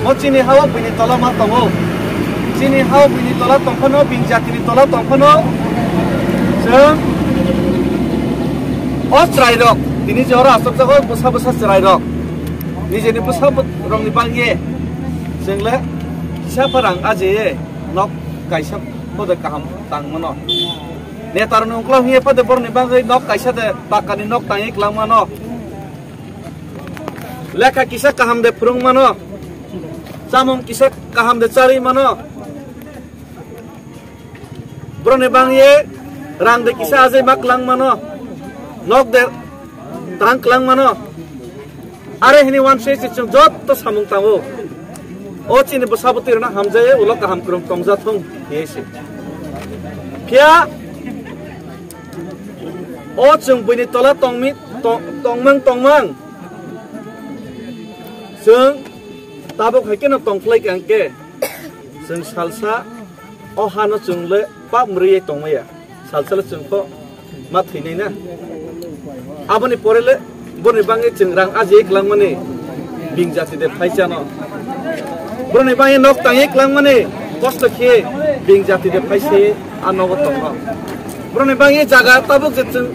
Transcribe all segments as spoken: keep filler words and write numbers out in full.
Mo chini hao bini tola ma tongo. Chini hao bini tola tongphano, bini jatini tola tongphano. Chwng o chwrairok, tini je oro asokjago bwsa bwsa chwrairok. Nijeni bwsa rokni bagwi chwng le kisa pha rang ajiye nok kaisa phodo kaham tang mano. Netarokni uklau hiye phodo borokni bagwi nok kaisa de pakani nok tangwi kwlang mano. Lekha kisa kaham de phwrwng mano. Chamung kisa kaham de charwi mano. Borokni bangwi rang de kisa ajai ma kwlang mano. Nok de tang kwlang mano. Are hini wansoi se chwng jotto samung tango. O chini bwsa bwtwi rwna hamjai ulo kaham kwrwng tongjathung hiye se. Phiya o chwng buini tola tongmi tong-, tongmang tongmang. Chwng tabuk hai kheno tongkhlai ka hwnkhe chwng salsa o hano chwng le pap mrwi tongmaya. Salsa le chwng kho ma thwinai na. Aboni pore le boroni bangwi chwng rang ajiye kwlangmani bing jati de phaichano. Boroni bangwi nok tangwi kwlangmani kosto khe bing jati de phaise a nogo tongo. Boroni bangwi jaga tabuk je chwng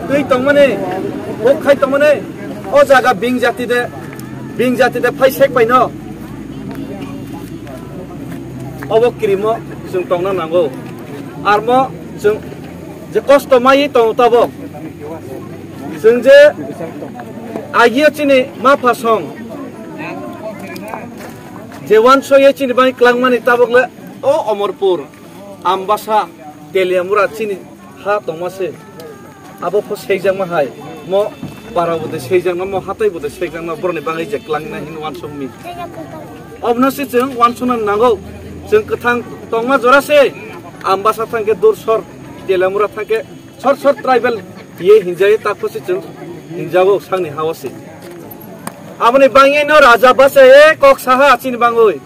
twi tongmani, huk khai tongmani, o jaga bing jati de, bing jati de phai sek paino. Obo kirimo chwng tongna nango. Armo chwng je kosto maiwi tongo tabuk. Chwng je agio chini ma phasong je wansoye chini bangwi kwlangmani tabuk le o Omorpur, Ambasa, Teliamura chini ha tongma se. Abo pho seijakma hai. Mo para bo de seijakma, mo hatai bo de seijakma, boroni bangwi je kwlangna hin wansokmi. Obno se chwng wansokna nango. Chwng kwthang tongma jora se. Ambasa thangkhe Dursor, Teliamura thangkhe Sor sor tribal ye hinjai ta khusi chwng hinjago sangni hao se. Aboni bangwi no raja basa ye kok saha chini bangwi.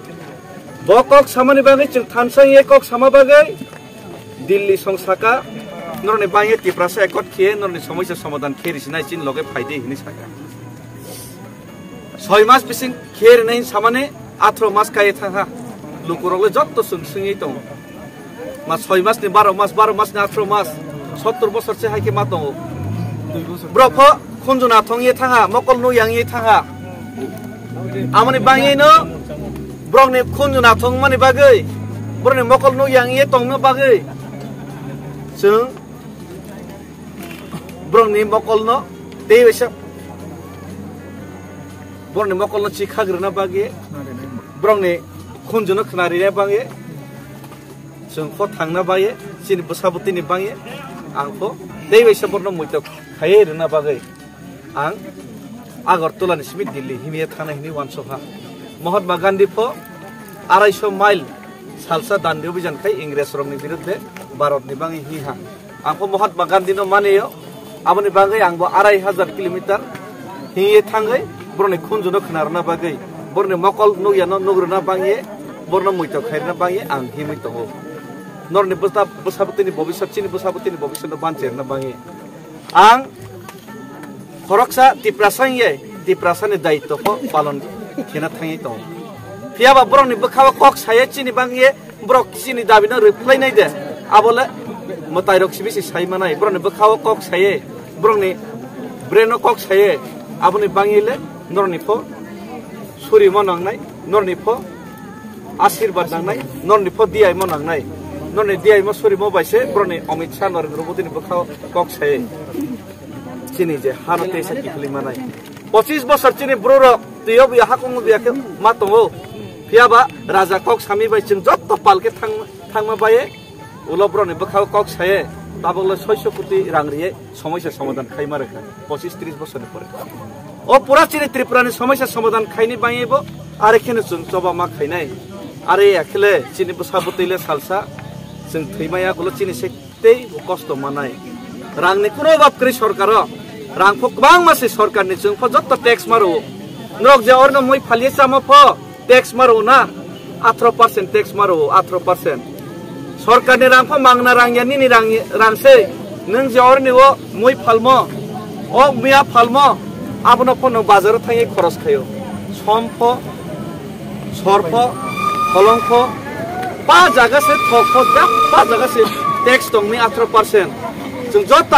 Bo kok samani bagwi chwng thansa ye kok sama bagwi Delhi song saka norni bangwi Tiprasa ekot khe norni somoisa somadan khe risinai chini loge phaidi hini saka. Soi mas bising khe rinai samani athro mas kaiye thangha. Lukurok le jotto chwng swngwi tongo. Ma soi mas ni baro mas, baro mas ni athro mas, sottor bosor se hai khe ma tongo. Borok pho khunju nathong ye thangha, mokol nuk yang ye thangha. Amoni bangwi no borok ni khunju nathong mani bagwi, borok ni mokol nuk yang ye tongna bagwi chwng borokni mokolno tei waisa borokni mokolno chikha rwna bagwi, borokni khunjuno khna rwna bagwi, chwng pho thangna bagwi, chini bwsa bwtwini bagwi ang pho tei waisa borokno muitok khaiwi rwna bagwi ang Agartala ni simi Delhi himya thangna hini wansokha. Mahatma Gandhi pho arai sho mile salsa dandi obijan khai Ingres rokni birudde Bharat ni bagwi hiha. Ang pho Mahatma Gandhi no manio, aboni bagwi ang bo arai hajar kilometer hiye thangwi borokni khunjuno khna rwna bagwi, borokni mokol nukya no nuk rwna bagwi, borokno muitok khai rwna bagwi ang himwi tongo. Norokni bwsa, bwsa bwtwini bobiswt, chini bwsa bwtwini bobiswt no banchi rwna bagwi ang khoroksa Tiprasa wngwi Tiprasani daitwpho palon khena thangwi tongo. Phiyaba borokni bwkhao kok saye chini bagwi borok chini dabino rwphlainai de, abole mwtairok sibisi sai manai. Borokni bwkhao kok saye, borokni braino kok saye, aboni bagwi le norokni pho surimo nangnai, norokni pho asirwad nangnai, norokni pho diyaimo nangnai. Norokni diyaimo surimo bai se borokni Amit Shah, Narendra Modi ni bwkhao kok saye. Chini je hano teisa kiphilwi manai. Pochis bosor chini bororok twiyo buya hakung buya khe ma tongo. Phiyaba raja kok sami bai chwng jotto pal khe thang-, thangma baye ulo borokni bwkhao kok saye tabukle soiso koti rang riye somoisa somadan khaima rwkha pochis tris bosorni pore. O pura chini Tripurani somoisa somadan khaini bagwi bo are kheno chwng choba ma khainai. Are ya khele chini bwsa bwtwi le salsa chwng thwimaya ulo chini se tei bo kosto manai. Rangni kuno obab kwrwi sorkaro. Rang pho kwbangma se sorkarni, chwng pho jotto tax ma rwo. Norok je orno mui phalye chama pho tax ma rwo na, athro percent tax ma rwo, athro percent. Sorkarni rang pho mangna rang ya, nini rang, rang se. Nwng je orni o mui phalmo, o miya phalmo, abono pho nwng bazaro thangwi khoros khaio. Som pho Sorpho, holongpho, pa jaga se thokpho, pa jaga se tax tongni atharo percent. Chwng joto